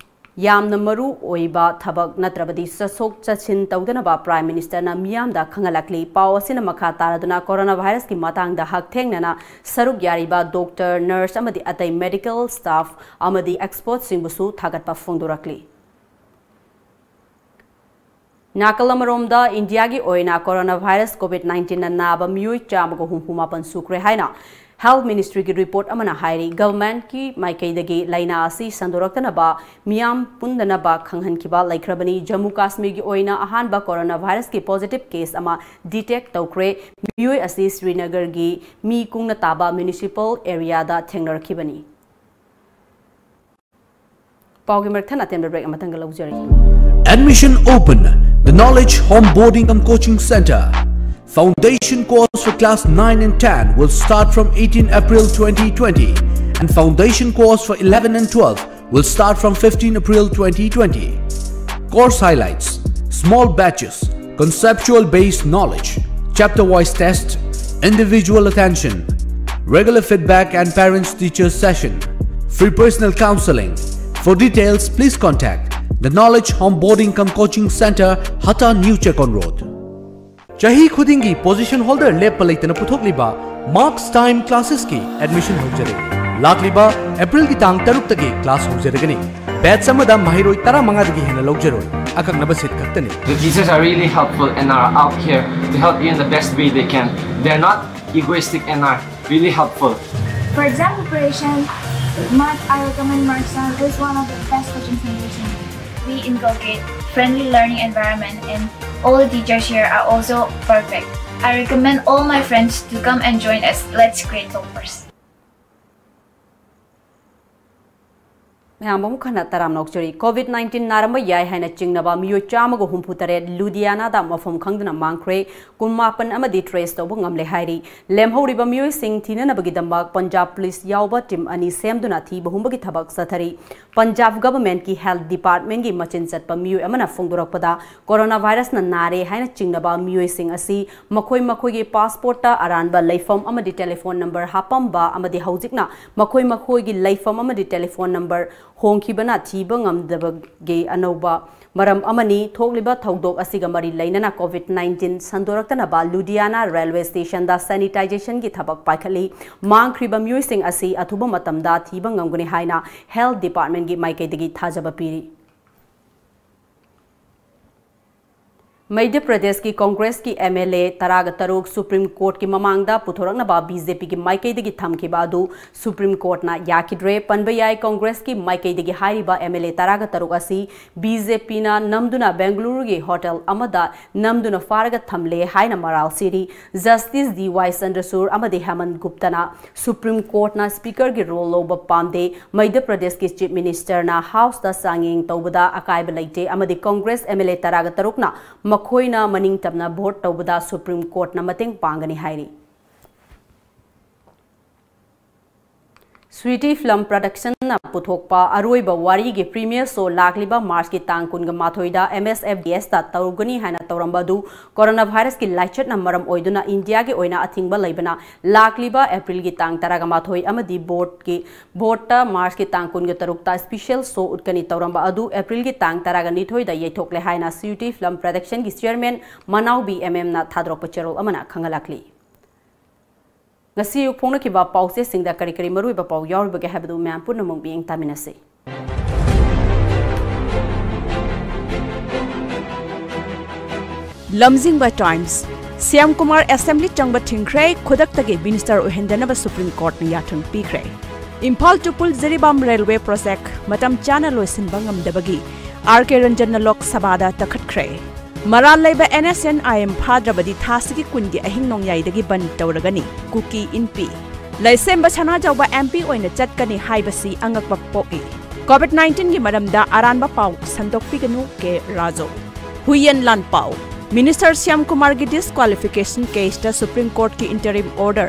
ꯌꯥꯝꯅ ꯃꯔꯨ ꯑꯣꯏꯕ ꯊꯕꯛ ꯅꯠꯇ꯭ꯔꯕꯗꯤ ꯆꯠꯊꯣꯛ ꯆꯠꯁꯤꯟ ꯇꯧꯗꯅꯕ Prime Minister ꯅ ꯃꯤꯌꯥꯝꯗ ꯈꯪꯍꯜꯂꯛꯂꯤ꯫ ꯄꯥꯎ ꯑꯁꯤꯅ ꯃꯈꯥ ꯇꯥꯔꯗꯨꯅ coronavirus ꯀꯤ ꯃꯇꯥꯡꯗ ꯍꯛꯊꯦꯡꯅꯅ ꯁꯔꯨꯛ ꯌꯥꯔꯤꯕ doctor, nurse ꯑꯃꯗꯤ ꯑꯇꯩ medical staff ꯑꯃꯗꯤ expert ꯁꯤꯡꯕꯨꯁꯨ ꯊꯥꯒꯠꯄ ꯐꯣꯡꯗꯣꯔꯛꯂꯤ꯫ ꯅꯥꯀꯜ ꯑꯃꯔꯣꯝꯗ, ꯏꯟꯗꯤꯌꯥꯒꯤ ꯑꯣꯏꯅ coronavirus COVID nineteen ꯅ ꯅꯥꯕ ꯃꯤꯑꯣꯏ ꯆꯥꯝꯃꯒ ꯍꯨꯝꯐꯨ ꯃꯥꯄꯟ ꯁꯨꯈ꯭ꯔꯦ ꯍꯥꯏꯅ Health Ministry ꯒꯤ report ꯑꯃꯅ ꯍꯥꯏꯔꯤ꯫ Government ꯀꯤ ꯃꯥꯏꯀꯩꯗꯒꯤ ꯂꯥꯏꯅꯥ ꯑꯁꯤ ꯁꯟꯗꯣꯔꯛꯇꯅꯕ ꯃꯤꯌꯥꯝ ꯄꯨꯟꯗꯅꯕ ꯈꯪꯍꯟꯈꯤꯕ ꯂꯩꯈ꯭ꯔꯕꯅꯤ꯫ ꯖꯝꯃꯨ ꯀꯥꯁꯃꯤꯔꯒꯤ ꯑꯣꯏꯅ ꯑꯍꯥꯟꯕ coronavirus ꯀꯤ positive case ꯑꯃ detect ꯇꯧꯈ꯭ꯔꯦ꯫ ꯃꯤꯑꯣꯏ ꯑꯁꯤ ꯁ꯭ꯔꯤꯅꯒꯔꯒꯤ ꯃꯤ ꯀꯨꯡꯅ ꯇꯥꯕ municipal area ꯗ ꯊꯦꯡꯅꯔꯛꯈꯤꯕꯅꯤ꯫ ꯄꯥꯎꯒꯤ ꯃꯔꯛ ꯊꯠꯅ ꯑꯇꯦꯟꯕ break ꯑꯃꯇꯪꯒ ꯂꯧꯖꯔꯤ꯫ Admission open. The Knowledge Home Boarding cum Coaching Center. Foundation course for class nine and ten will start from eighteen April twenty twenty, and foundation course for eleven and twelve will start from fifteen April twenty twenty. Course highlights: small batches, conceptual based knowledge, chapter wise test, individual attention, regular feedback and parents teachers session, free personal counseling. For details, please contact the Knowledge Home Boarding cum Coaching Center, Hata, New Chekon Road. ꯆꯍꯤ ꯈꯨꯗꯤꯡꯒꯤ position holder ꯂꯦꯞꯄ ꯂꯩꯇꯅ ꯄꯨꯊꯣꯛꯂꯤꯕ Marks Time Classes ꯀꯤ admission ꯍꯧꯖꯔꯦ꯫ ꯂꯥꯛꯂꯤꯕ April ꯒꯤ ꯇꯥꯡ ꯇꯔꯨꯛꯇꯒꯤ class ꯍꯧꯖꯔꯒꯅꯤ꯫ Batch ꯑꯃꯗ ꯃꯍꯩꯔꯣꯏ ꯇꯔꯥꯃꯉꯥꯗꯒꯤ ꯍꯦꯟꯅ ꯂꯧꯖꯔꯣꯏ꯫ ꯑꯀꯛꯅꯕ seat ꯈꯛꯇꯅꯤ꯫ The teachers are really helpful and are out here to help you in the best way they can. They're not egoistic and are really helpful. For exam preparation, Mark, I recommend Marks Time. It is one of the best coaching centers in India. We inculcate friendly learning environment and all the teachers here are also perfect. I recommend all my friends to come and join us. Let's create toppers. ꯃꯌꯥꯝ ꯑꯃꯨꯛ ꯍꯟꯅ ꯇꯔꯥꯝꯅ ꯑꯣꯛꯆꯔꯤ꯫ ꯀꯣꯚꯤꯗ ꯅꯥꯏꯟꯇꯤꯟ ꯅꯥꯔꯝꯕ ꯌꯥꯏ ꯍꯥꯏꯅ ꯆꯤꯡꯅꯕ ꯃꯤꯑꯣꯏ ꯆꯥꯝꯃꯒ ꯍꯨꯝꯐꯨ ꯇꯔꯦꯠ ꯂꯨꯙꯤꯌꯥꯅꯥꯗ ꯃꯐꯝ ꯈꯪꯗꯅ ꯃꯥꯡꯈ꯭ꯔꯦ꯫ ꯀꯨꯟꯃꯥꯄꯟ ꯑꯃꯗꯤ ꯇ꯭ꯔꯦꯁ ꯇꯧꯕ ꯉꯝꯂꯦ ꯍꯥꯏꯔꯤ꯫ ꯂꯦꯝꯍꯧꯔꯤꯕ ꯃꯤꯑꯣꯏꯁꯤꯡ ꯊꯤꯅꯅꯕꯒꯤꯗꯃꯛ ꯄꯟꯖꯥꯕ ꯄꯨꯂꯤꯁ ꯌꯥꯎꯕ ꯇꯤꯝ ꯑꯅꯤ ꯁꯦꯝꯗꯨꯅ ꯊꯤꯕ ꯍꯨꯝꯕꯒꯤ ꯊꯕꯛ ꯆꯠꯊꯔꯤ꯫ ꯄꯟꯖꯥꯕ ꯒꯚꯔꯟꯃꯦꯟꯠꯀꯤ ꯍꯦꯜꯊ ꯗꯤꯄꯥꯔꯠꯃꯦꯟꯠꯀꯤ ꯃꯆꯤꯟ ꯆꯠꯄ ꯃꯤꯑꯣꯏ ꯑꯃꯅ ꯐꯣꯡꯗꯣꯔꯛꯄꯗ, ꯀꯣꯔꯣꯅꯥ ꯚꯥꯏꯔꯁꯅ ꯅꯥꯔꯦ ꯍꯥꯏꯅ ꯆꯤꯡꯅꯕ ꯃꯤꯑꯣꯏꯁꯤꯡ ꯑꯁꯤ ꯃꯈꯣꯏ ꯃꯈꯣꯏꯒꯤ ꯄꯥꯁꯄꯣꯔꯠꯇ ꯑꯔꯥꯟꯕ ꯂꯩꯐꯝ ꯑꯃꯗꯤ ꯇꯦꯂꯤꯐꯣꯟ ꯅꯝꯕꯔ ꯍꯥꯞꯄꯝꯕ ꯑꯃꯗꯤ ꯍꯧꯖꯤꯛꯅ ꯃꯈꯣꯏ ꯃꯈꯣꯏꯒꯤ ꯂꯩꯐꯝ ꯑꯃꯗꯤ ꯇꯦꯂꯤꯐꯣꯟ ꯅꯝꯕꯔ ꯍꯣꯡꯈꯤꯕꯅ ꯊꯤꯕ ꯉꯝꯗꯕꯒꯤ ꯑꯅꯧꯕ ꯃꯔꯝ ꯑꯃꯅꯤ꯫ ꯊꯣꯛꯂꯤꯕ ꯊꯧꯗꯣꯛ ꯑꯁꯤꯒ ꯃꯔꯤ ꯂꯩꯅꯅ ꯀꯣꯚꯤꯗ ꯅꯥꯏꯟꯇꯤꯟ ꯁꯟꯗꯣꯔꯛꯇꯅꯕ ꯂꯨꯙꯤꯌꯥꯅꯥ ꯔꯦꯜꯋꯦ ꯁ꯭ꯇꯦꯁꯟꯗ ꯁꯦꯅꯤꯇꯥꯏꯖꯦꯁꯟꯒꯤ ꯊꯕꯛ ꯄꯥꯏꯈꯠꯂꯤ꯫ ꯃꯥꯡꯈ꯭ꯔꯤꯕ ꯃꯤꯑꯣꯏꯁꯤꯡ ꯑꯁꯤ ꯑꯊꯨꯕ ꯃꯇꯝꯗ ꯊꯤꯕ ꯉꯝꯒꯅꯤ ꯍꯥꯏꯅ ꯍꯦꯜꯊ ꯗꯤꯄꯥꯔꯠꯃꯦꯟꯠꯀꯤ ꯃꯥꯏꯀꯩꯗꯒꯤ ꯊꯥꯖꯕ ꯄꯤꯔꯤ꯫ ꯃꯩꯙ꯭ꯌ ꯄ꯭ꯔꯗꯦꯁꯀꯤ ꯀꯣꯡꯒ꯭ꯔꯦꯁꯀꯤ ꯑꯦꯝ ꯑꯦꯜ ꯑꯦ ꯇꯔꯥꯒ ꯇꯔꯨꯛ ꯁꯨꯄ꯭ꯔꯤꯝ ꯀꯣꯔꯠꯀꯤ ꯃꯃꯥꯡꯗ ꯄꯨꯊꯣꯔꯛꯅꯕ ꯕꯤ ꯖꯦ ꯄꯤꯒꯤ ꯃꯥꯏꯀꯩꯗꯒꯤ ꯊꯝꯈꯤꯕ ꯑꯗꯨ ꯁꯨꯄ꯭ꯔꯤꯝ ꯀꯣꯔꯠꯅ ꯌꯥꯈꯤꯗ꯭ꯔꯦ꯫ ꯄꯟꯕ ꯌꯥꯏ, ꯀꯣꯡꯒ꯭ꯔꯦꯁꯀꯤ ꯃꯥꯏꯀꯩꯗꯒꯤ ꯍꯥꯏꯔꯤꯕ ꯑꯦꯝ ꯑꯦꯜ ꯑꯦ ꯇꯔꯥꯒ ꯇꯔꯨꯛ ꯑꯁꯤ ꯕꯤ ꯖꯦ ꯄꯤꯅ ꯅꯝꯗꯨꯅ ꯕꯦꯡꯒꯂꯨꯔꯨꯒꯤ ꯍꯣꯇꯦꯜ ꯑꯃꯗ ꯅꯝꯗꯨꯅ ꯐꯥꯔꯒ ꯊꯝꯂꯦ ꯍꯥꯏꯅ ꯃꯔꯥꯜ ꯁꯤꯔꯤ꯫ ꯖꯁꯇꯤꯁ ꯗꯤ ꯋꯥꯏ ꯆꯟꯗ꯭ꯔꯆꯨꯔ ꯑꯃꯗꯤ ꯍꯦꯃꯟ ꯒꯨꯞꯇꯅ ꯁꯨꯄ꯭ꯔꯤꯝ ꯀꯣꯔꯠꯅ ꯁ꯭ꯄꯤꯀꯔꯒꯤ ꯔꯣꯜ ꯂꯧꯕ ꯄꯥꯝꯗꯦ꯫ ꯃꯩꯙ꯭ꯌ ꯄ꯭ꯔꯗꯦꯁꯀꯤ ꯆꯤꯐ ꯃꯤꯅꯤꯁꯇꯔꯅ ꯍꯥꯎꯁꯇ ꯆꯥꯡꯌꯦꯡ ꯇꯧꯕꯗ ꯑꯀꯥꯏꯕ ꯂꯩꯇꯦ ꯑꯃꯗꯤ ꯀꯣꯡꯒ꯭ꯔꯦꯁ ꯑꯦꯝ ꯑꯦꯜ ꯑꯦ ꯇꯔꯥꯒ ꯇꯔꯨꯛꯅ ꯃꯈꯣꯏꯅ ꯃꯅꯤꯡ ꯇꯝꯅ ꯚꯣꯠ ꯇꯧꯕꯗ ꯁꯨꯄ꯭ꯔꯤꯝ ꯀꯣꯔꯠꯅ ꯃꯇꯦꯡ ꯄꯥꯡꯒꯅꯤ ꯍꯥꯏꯔꯤ꯫ ꯁ꯭ꯋꯤꯇꯤ ꯐꯤꯂꯝ ꯄ꯭ꯔꯗꯛꯁꯟꯅ ꯄꯨꯊꯣꯛꯄ ꯑꯔꯣꯏꯕ ꯋꯥꯔꯤꯒꯤ ꯄ꯭ꯔꯤꯃꯤꯌꯔ ꯁꯣ ꯂꯥꯛꯂꯤꯕ ꯃꯥꯔꯆꯀꯤ ꯇꯥꯡ ꯀꯨꯟꯒ ꯃꯥꯊꯣꯏꯗ ꯑꯦꯝ ꯑꯦꯁ ꯑꯦꯐ ꯗꯤ ꯑꯦꯁꯇ ꯇꯧꯒꯅꯤ ꯍꯥꯏꯅ ꯇꯧꯔꯝꯕ ꯑꯗꯨ ꯀꯣꯔꯣꯅꯥ ꯚꯥꯏꯔꯁꯀꯤ ꯂꯥꯏꯆꯠꯅ ꯃꯔꯝ ꯑꯣꯏꯗꯨꯅ ꯏꯟꯗꯤꯌꯥꯒꯤ ꯑꯣꯏꯅ ꯑꯊꯤꯡꯕ ꯂꯩꯕꯅ ꯂꯥꯛꯂꯤꯕ ꯑꯦꯄ꯭ꯔꯤꯜꯒꯤ ꯇꯥꯡ ꯇꯔꯥꯒ ꯃꯥꯊꯣꯏ ꯑꯃꯗꯤ ꯚꯣꯠꯀꯤ, ꯚꯣꯠꯇ ꯃꯥꯔꯆꯀꯤ ꯇꯥꯡ ꯀꯨꯟꯒ ꯇꯔꯨꯛꯇ ꯁ꯭ꯄꯤꯁꯦꯜ ꯁꯣ ꯎꯠꯀꯅꯤ ꯇꯧꯔꯝꯕ ꯑꯗꯨ ꯑꯦꯄ꯭ꯔꯤꯜꯒꯤ ꯇꯥꯡ ꯇꯔꯥꯒ ꯅꯤꯊꯣꯏꯗ ꯌꯩꯊꯣꯛꯂꯦ ꯍꯥꯏꯅ ꯁ꯭ꯋꯤꯇꯤ ꯐꯤꯂꯝ ꯄ꯭ꯔꯗꯛꯁꯟꯒꯤ ꯆꯤꯌꯔꯃꯦꯟ ꯃꯅꯥꯎꯕꯤ ꯑꯦꯝ ꯑꯦꯝꯅ ꯊꯥꯗꯣꯔꯛꯄ ꯆꯦꯔꯣꯜ ꯑꯃꯅ ꯈꯪꯍꯜꯂꯛꯂꯤ꯫ ꯉꯁꯤ ꯑꯌꯨꯛ ꯐꯣꯡꯅꯈꯤꯕ ꯄꯥꯎꯆꯦꯁꯤꯡꯗ ꯀꯔꯤ ꯀꯔꯤ ꯃꯔꯨꯑꯣꯏꯕ ꯄꯥꯎ ꯌꯥꯎꯔꯤꯕꯒꯦ ꯍꯥꯏꯕꯗꯨ ꯃꯌꯥꯝ ꯄꯨꯝꯅꯃꯛ ꯃꯤꯠꯌꯦꯡ ꯇꯥꯃꯤꯟꯅꯁꯤ꯫ ꯂꯝꯖꯤꯡꯕ ꯇꯥꯏꯝꯁ꯫ ꯁ꯭ꯌꯥꯝ ꯀꯨꯃꯥꯔ ꯑꯦꯁꯦꯝꯕ꯭ꯂꯤ ꯆꯪꯕ ꯊꯤꯡꯈ꯭ꯔꯦ, ꯈꯨꯗꯛꯇꯒꯤ ꯃꯤꯅꯤꯁꯇꯔ ꯑꯣꯏꯍꯟꯗꯅꯕ ꯁꯨꯄ꯭ꯔꯤꯝ ꯀꯣꯔꯠꯅ ꯌꯥꯊꯪ ꯄꯤꯈ꯭ꯔꯦ꯫ ꯏꯝꯐꯥꯜ ꯇꯨꯄꯨꯜ ꯖꯤꯔꯤꯕꯥꯝ ꯔꯦꯜꯋꯦ ꯄ꯭ꯔꯣꯖꯦꯛ ꯃꯇꯝ ꯆꯥꯅ ꯂꯣꯏꯁꯤꯟꯕ ꯉꯝꯗꯕꯒꯤ ꯑꯥꯔ ꯀꯦ ꯔꯟꯖꯟꯅ ꯂꯣꯛ ꯁꯚꯥꯗ ꯇꯛꯈꯠꯈ꯭ꯔꯦ꯫ ꯃꯔꯥꯜ ꯂꯩꯕ N S N I M ꯐꯥꯗ꯭ꯔꯕꯗꯤ ꯊꯥꯁꯤꯒꯤ ꯀꯨꯟꯒꯤ ꯑꯍꯤꯡ ꯅꯣꯡꯌꯥꯏꯗꯒꯤ ꯕꯟ ꯇꯧꯔꯒꯅꯤ꯫ ꯀꯨꯀꯤ ꯏꯟꯄꯤ꯫ ꯂꯩꯁꯦꯝꯕ ꯁꯅꯥꯖꯥꯎꯕ ꯑꯦꯝ ꯄꯤ ꯑꯣꯏꯅ ꯆꯠꯀꯅꯤ ꯍꯥꯏꯕꯁꯤ ꯑꯉꯛꯄ ꯄꯣꯛꯏ꯫ COVID nineteen ꯒꯤ ꯃꯔꯝꯗ ꯑꯔꯥꯟꯕ ꯄꯥꯎ ꯁꯟꯗꯣꯛꯄꯤꯒꯅꯨ, ꯀꯦ ꯔꯥꯖꯨ꯫ ꯍꯨꯏꯌꯦꯟ ꯂꯥꯟꯄꯥꯎ꯫ Minister ꯁ꯭ꯌꯥꯝ ꯀꯨꯃꯥꯔꯒꯤ disqualification case ꯇ Supreme Court ꯀꯤ interim order꯫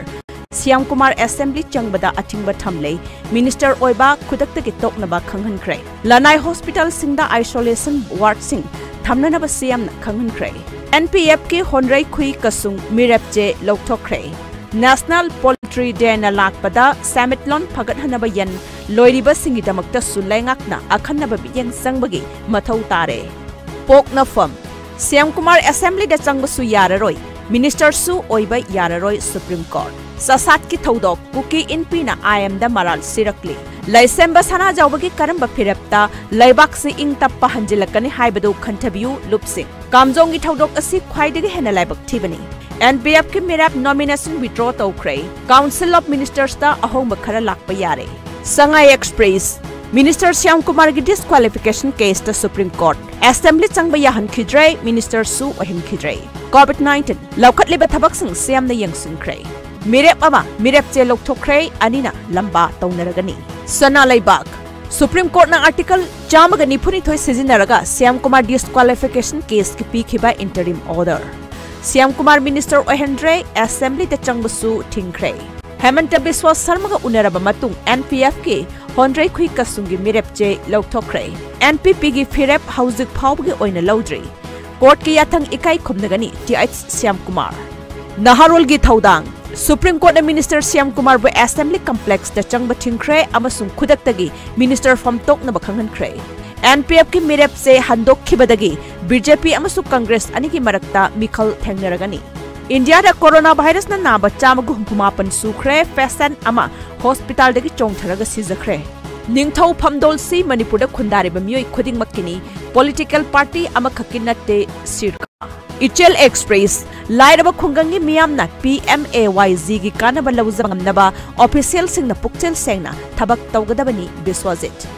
Shyam Kumar assembly ꯆꯪꯕꯗ ꯑꯊꯤꯡꯕ ꯊꯝꯂꯦ꯫ Minister ꯑꯣꯏꯕ ꯈꯨꯗꯛꯇꯒꯤ ꯇꯣꯛꯅꯕ ꯈꯪꯍꯟꯈ꯭ꯔꯦ꯫ ꯂꯅꯥꯏ hospital ꯁꯤꯡꯗ isolation ward ꯁꯤꯡ ꯊꯝꯅꯅꯕ C M ꯅ ꯈꯪꯍꯟꯈ꯭ꯔꯦ꯫ N P F ꯀꯤ ꯍꯣꯟꯗ꯭ꯔꯩ ꯈꯨꯏ ꯀꯁꯨꯡ ꯃꯤꯔꯦꯞ ꯆꯦ ꯂꯧꯊꯣꯛꯈ꯭ꯔꯦ꯫ National Poultry Day ꯅ ꯂꯥꯛꯄꯗ ꯁꯦꯟꯃꯤꯠꯂꯣꯟ ꯐꯒꯠꯍꯟꯅꯕ ꯌꯦꯟ ꯂꯣꯏꯔꯤꯕꯁꯤꯡꯒꯤꯗꯃꯛꯇꯁꯨ ꯂꯩꯉꯥꯛꯅ ꯑꯈꯟꯅꯕ ꯃꯤꯠꯌꯦꯡ ꯆꯪꯕꯒꯤ ꯃꯊꯧ ꯇꯥꯔꯦ꯫ ꯄꯣꯛꯅꯐꯝ꯫ ꯁ꯭ꯌꯥꯝ ꯀꯨꯃꯥꯔ assembly ꯗ ꯆꯪꯕꯁꯨ ꯌꯥꯔꯔꯣꯏ, minister ꯁꯨ ꯑꯣꯏꯕ ꯌꯥꯔꯔꯣꯏ Supreme Court꯫ ꯆꯁꯥꯠꯀꯤ ꯊꯧꯗꯣꯛ꯫ ꯀꯨꯀꯤ ꯏꯟꯄꯤꯅ I M ꯗ ꯃꯔꯥꯜ ꯁꯤꯔꯛꯂꯤ꯫ ꯂꯩꯁꯦꯝꯕ ꯁꯅꯥꯖꯥꯎꯕꯒꯤ ꯀꯔꯝꯕ ꯐꯤꯔꯦꯞꯇ ꯂꯩꯕꯥꯛꯁꯤ ꯏꯪ ꯇꯞꯄ ꯍꯟꯖꯤꯜꯂꯛꯀꯅꯤ ꯍꯥꯏꯕꯗꯨ ꯈꯟꯊꯕꯤꯌꯨ, ꯂꯨꯞꯁꯤꯡ꯫ ꯀꯥꯝꯖꯣꯡꯒꯤ ꯊꯧꯗꯣꯛ ꯑꯁꯤ ꯈ꯭ꯋꯥꯏꯗꯒꯤ ꯍꯦꯟꯅ ꯂꯥꯏꯕꯛ ꯊꯤꯕꯅꯤ꯫ N P F ꯀꯤ ꯃꯤꯔꯦꯞ nomination withdraw ꯇꯧꯈ꯭ꯔꯦ꯫ Council of Ministers ꯇ ꯑꯍꯣꯡꯕ ꯈꯔ ꯂꯥꯛꯄ ꯌꯥꯔꯦ꯫ ꯁꯉꯥꯏ Express꯫ Minister Shyam ꯀꯨꯃꯥꯔꯒꯤ disqualification case ꯇ Supreme Court꯫ Assembly ꯆꯪꯕ ꯌꯥꯍꯟꯈꯤꯗ꯭ꯔꯦ, minister ꯁꯨ ꯑꯣꯏꯍꯟꯈꯤꯗ꯭ꯔꯦ꯫ COVID nineteen꯫ ꯂꯧꯈꯠꯂꯤꯕ ꯊꯕꯛꯁꯤꯡ C M ꯅ ꯌꯦꯡꯁꯤꯟꯈ꯭ꯔꯦ꯫ ꯃꯤꯔꯦꯞ ꯑꯃ ꯃꯤꯔꯦꯞ ꯆꯦ ꯂꯧꯊꯣꯛꯈ꯭ꯔꯦ, ꯑꯅꯤꯅ ꯂꯝꯕꯥ ꯇꯧꯅꯔꯒꯅꯤ꯫ ꯁꯅꯥ ꯂꯩꯕꯥꯛ꯫ Supreme Court ꯅ Article ꯆꯥꯝꯃꯒ ꯅꯤꯐꯨꯅꯤꯊꯣꯏ ꯁꯤꯖꯤꯟꯅꯔꯒ ꯁ꯭ꯌꯥꯝ ꯀꯨꯃꯥꯔ disqualification case ꯀꯤ ꯄꯤꯈꯤꯕ interim order꯫ Shyam Kumar minister ꯑꯣꯏꯍꯟꯗ꯭ꯔꯦ, assembly ꯗ ꯆꯪꯕꯁꯨ ꯊꯤꯡꯈ꯭ꯔꯦ꯫ ꯍꯦꯃꯟꯇ ꯕꯤꯁ꯭ꯋꯥ ꯁꯔꯃꯒ ꯎꯅꯔꯕ ꯃꯇꯨꯡ N P F ꯀꯤ ꯍꯣꯟꯗ꯭ꯔꯩꯈꯨꯏ ꯀꯁꯨꯡꯒꯤ ꯃꯤꯔꯦꯞ ꯆꯦ ꯂꯧꯊꯣꯛꯈ꯭ꯔꯦ꯫ N P P ꯒꯤ ꯐꯤꯔꯦꯞ ꯍꯧꯖꯤꯛ ꯐꯥꯎꯕꯒꯤ ꯑꯣꯏꯅ ꯂꯧꯗ꯭ꯔꯤ꯫ Court ꯀꯤ ꯌꯥꯊꯪ ꯏꯀꯥꯏ ꯈꯨꯝꯅꯒꯅꯤ, T H ꯁ꯭ꯌꯥꯝ ꯀꯨꯃꯥꯔ꯫ ꯅꯍꯥꯔꯣꯜꯒꯤ ꯊꯧꯗꯥꯡ꯫ Supreme Court ꯅ Minister ꯁ꯭ꯌꯥꯝ ꯀꯨꯃꯥꯔꯕꯨ Assembly Complex ꯇ ꯆꯪꯕ ꯊꯤꯡꯈ꯭ꯔꯦ ꯑꯃꯁꯨꯡ ꯈꯨꯗꯛꯇꯒꯤ minister ꯐꯝꯗꯣꯛꯅꯕ ꯈꯪꯍꯟꯈ꯭ꯔꯦ꯫ N P F ꯀꯤ ꯃꯤꯔꯦꯞ ꯆꯦ ꯍꯟꯗꯣꯛꯈꯤꯕꯗꯒꯤ B J P ꯑꯃꯁꯨꯡ Congress ꯑꯅꯤꯒꯤ ꯃꯔꯛꯇ ꯃꯤꯈꯜ ꯊꯦꯡꯅꯔꯒꯅꯤ꯫ ꯏꯟꯗꯤꯌꯥꯗ corona virus ꯅ ꯅꯥꯕ ꯆꯥꯝꯃꯒ ꯍꯨꯝꯐꯨ ꯃꯥꯄꯟ ꯁꯨꯈ꯭ꯔꯦ, patient ꯑꯃ hospital ꯗꯒꯤ ꯆꯣꯡꯊꯔꯒ ꯁꯤꯖꯈ꯭ꯔꯦ꯫ ꯅꯤꯡꯊꯧ ꯐꯝꯗꯣꯜꯁꯤ ꯃꯅꯤꯄꯨꯔꯗ ꯈꯨꯟꯗꯥꯔꯤꯕ ꯃꯤꯑꯣꯏ ꯈꯨꯗꯤꯡꯃꯛꯀꯤꯅꯤ, political party ꯑꯃꯈꯛꯀꯤ ꯅꯠꯇꯦ, ꯁꯤꯔꯀꯥ꯫ ꯏꯆꯦꯜ Express꯫ ꯂꯥꯏꯔꯕ ꯈꯨꯡꯒꯪꯒꯤ ꯃꯤꯌꯥꯝꯅ P M A Y G ꯒꯤ ꯀꯥꯟꯅꯕ ꯂꯧꯖꯕ ꯉꯝꯅꯕ official ꯁꯤꯡꯅ ꯄꯨꯛꯆꯦꯜ ꯁꯦꯡꯅ ꯊꯕꯛ ꯇꯧꯒꯗꯕꯅꯤ, ꯕꯤꯁ꯭ꯋꯖꯤꯠ꯫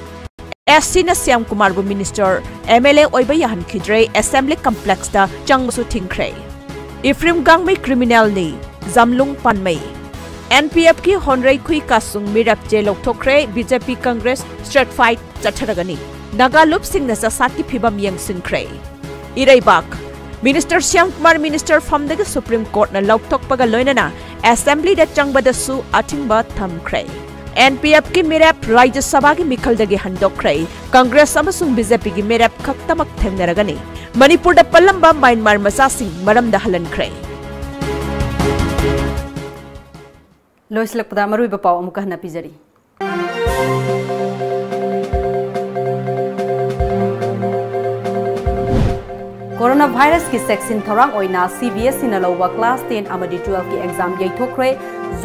S C ꯅ Shyam ꯀꯨꯃꯥꯔꯕꯨ minister, M L A ꯑꯣꯏꯕ ꯌꯥꯍꯟꯈꯤꯗ꯭ꯔꯦ, Assembly Complex ꯇ ꯆꯪꯕꯁꯨ ꯊꯤꯡꯈ꯭ꯔꯦ꯫ ꯏꯐ꯭ꯔꯤꯝ ꯒꯥꯡꯃꯩ criminal ꯅꯤ, ꯖꯝꯂꯨꯡ ꯄꯥꯟꯃꯩ꯫ ꯑꯦꯟ ꯄꯤ ꯑꯦꯐꯀꯤ ꯍꯣꯟꯔꯩꯈꯨꯏ ꯀꯥꯁꯨꯡ ꯃꯤꯔꯦꯞ ꯆꯦ ꯂꯧꯊꯣꯛꯈ꯭ꯔꯦ꯫ B J P congress straight fight ꯆꯠꯊꯔꯒꯅꯤ꯫ ꯅꯥꯒꯥ ꯂꯨꯞꯁꯤꯡꯅ ꯆꯥꯁꯥꯠꯀꯤ ꯐꯤꯚꯝ ꯌꯦꯡꯁꯤꯟꯈ꯭ꯔꯦ꯫ ꯏꯔꯩꯕꯥꯛ꯫ ꯃꯤꯅꯤꯁꯇꯔ ꯁ꯭ꯌꯥꯝ ꯀꯨꯃꯥꯔ ꯃꯤꯅꯤꯁꯇꯔ ꯐꯝꯗꯒꯤ ꯁꯨꯄ꯭ꯔꯤꯝ ꯀꯣꯔꯠꯅ ꯂꯧꯊꯣꯛꯄꯒ ꯂꯣꯏꯅꯅ ꯑꯦꯁꯦꯝꯕ꯭ꯂꯤꯗ ꯆꯪꯕꯗꯁꯨ ꯑꯊꯤꯡꯕ ꯊꯝꯈ꯭ꯔꯦ꯫ ꯑꯦꯟ ꯄꯤ ꯑꯦꯐꯀꯤ ꯃꯤꯔꯦꯞ ꯔꯥꯖ꯭ꯌ ꯁꯚꯥꯒꯤ ꯃꯤꯈꯜꯗꯒꯤ ꯍꯟꯗꯣꯛꯈ꯭ꯔꯦ꯫ ꯀꯪꯒ꯭ꯔꯦꯁ ꯑꯃꯁꯨꯡ ꯕꯤ ꯖꯦ ꯄꯤꯒꯤ ꯃꯤꯔꯦꯞ ꯈꯛꯇꯃꯛ ꯊꯦꯡꯅꯔꯒꯅꯤ꯫ ꯃꯅꯤꯄꯨꯔꯗ ꯄꯜꯂꯝꯕ ꯃ꯭ꯌꯥꯟꯃꯥꯔ ꯃꯆꯥꯁꯤꯡ ꯃꯔꯝꯗ ꯍꯜꯍꯟꯈ꯭ꯔꯦ꯫ ꯂꯣꯏꯁꯤꯜꯂꯛꯄꯗ ꯃꯔꯨꯑꯣꯏꯕ ꯄꯥꯎ ꯑꯃꯨꯛꯀ ꯍꯟꯅ ꯄꯤꯖꯔꯤ꯫ ꯀꯣꯔꯣꯅꯥ ꯚꯥꯏꯔꯁꯀꯤ ꯆꯦꯛꯁꯤꯟ ꯊꯧꯔꯥꯡ ꯑꯣꯏꯅ ꯁꯤ ꯕꯤ ꯑꯦꯁ ꯏꯅ ꯂꯧꯕ class ten ꯑꯃꯗꯤ twelve ꯀꯤ exam ꯌꯩꯊꯣꯛꯈ꯭ꯔꯦ꯫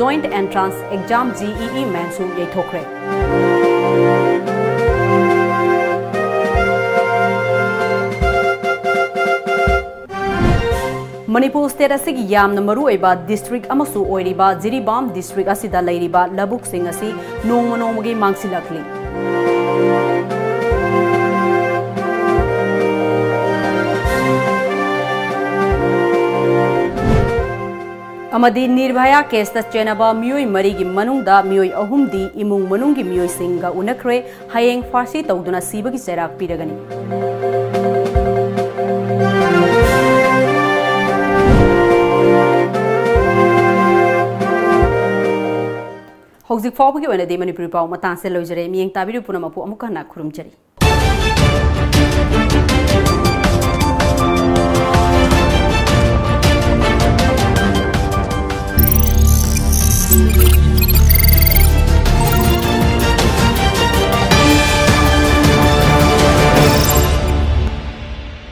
Joint Entrance Exam, J E E Mains ꯁꯨ ꯌꯩꯊꯣꯛꯈ꯭ꯔꯦ꯫ ꯃꯅꯤꯄꯨꯔ state ꯑꯁꯤꯒꯤ ꯌꯥꯝꯅ ꯃꯔꯨꯑꯣꯏꯕ district ꯑꯃꯁꯨ ꯑꯣꯏꯔꯤꯕ ꯖꯤꯔꯤꯕꯥꯝ district ꯑꯁꯤꯗ ꯂꯩꯔꯤꯕ ꯂꯧꯕꯨꯛꯁꯤꯡ ꯑꯁꯤ ꯅꯣꯡꯃ ꯅꯣꯡꯃꯒꯤ ꯃꯥꯡꯁꯤꯜꯂꯛꯂꯤ꯫ ꯑꯃꯗꯤ ꯅꯤꯔꯚꯌꯥ case ꯇ ꯆꯦꯟꯅꯕ ꯃꯤꯑꯣꯏ ꯃꯔꯤꯒꯤ ꯃꯅꯨꯡꯗ ꯃꯤꯑꯣꯏ ꯑꯍꯨꯝꯗꯤ ꯏꯃꯨꯡ ꯃꯅꯨꯡꯒꯤ ꯃꯤꯑꯣꯏꯁꯤꯡꯒ ꯎꯅꯈ꯭ꯔꯦ꯫ ꯍꯌꯦꯡ ꯐꯥꯔꯁꯤ ꯇꯧꯗꯨꯅ ꯁꯤꯕꯒꯤ ꯆꯩꯔꯥꯛ ꯄꯤꯔꯒꯅꯤ꯫ ꯍꯧꯖꯤꯛ ꯐꯥꯎꯕꯒꯤ ꯑꯣꯏꯅꯗꯤ ꯃꯅꯤꯄꯨꯔꯤ ꯄꯥꯎ ꯃꯇꯥꯡꯁꯦ ꯂꯣꯏꯖꯔꯦ꯫ ꯃꯤꯠꯌꯦꯡ ꯇꯥꯕꯤꯔꯤꯕ ꯄꯨꯝꯅꯃꯛꯄꯨ ꯑꯃꯨꯛꯀ ꯍꯟꯅ ꯈꯨꯔꯨꯝꯖꯔꯤ꯫